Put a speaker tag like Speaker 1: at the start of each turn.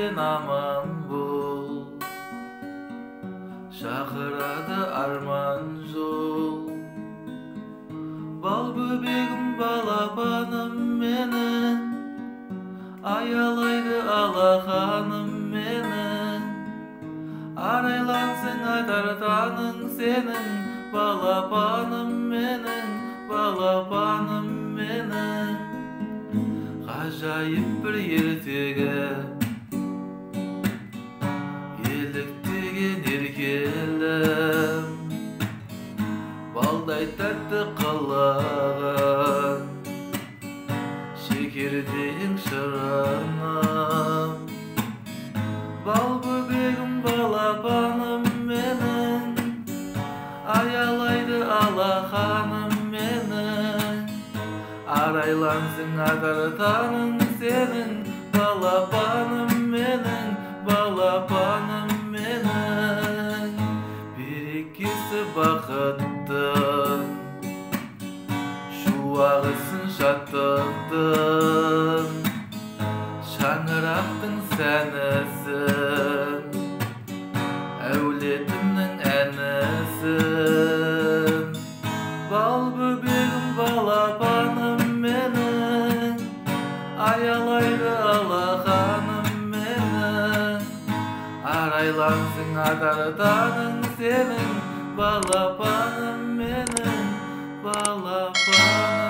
Speaker 1: Сен аман бол, шақырады арман жол. Бал бөбегім, балапаным менің, аялайды алақаным менің. Арайлансың атар таңың сенің, балапаным менің, балапаным менің. Ғажайып бір ертегі, еліктеген еркелім, балдай тәтті қылығың, шекердейін шырыным. Бал бөбегім, балапаным менің, аялайды алақаным менің. Арайлансың атар таңың сенің, балапаным менің, балапаным менің. Берекесі бақыттың, шуағысын шаттықтың, шаңырақтың сәнісін, әулетімнің әнісін. Бал бөбегім, балапаным менің, аялайды алақаным менің. Арайлансың атар таңың сенің, балапаным менің, балапаным.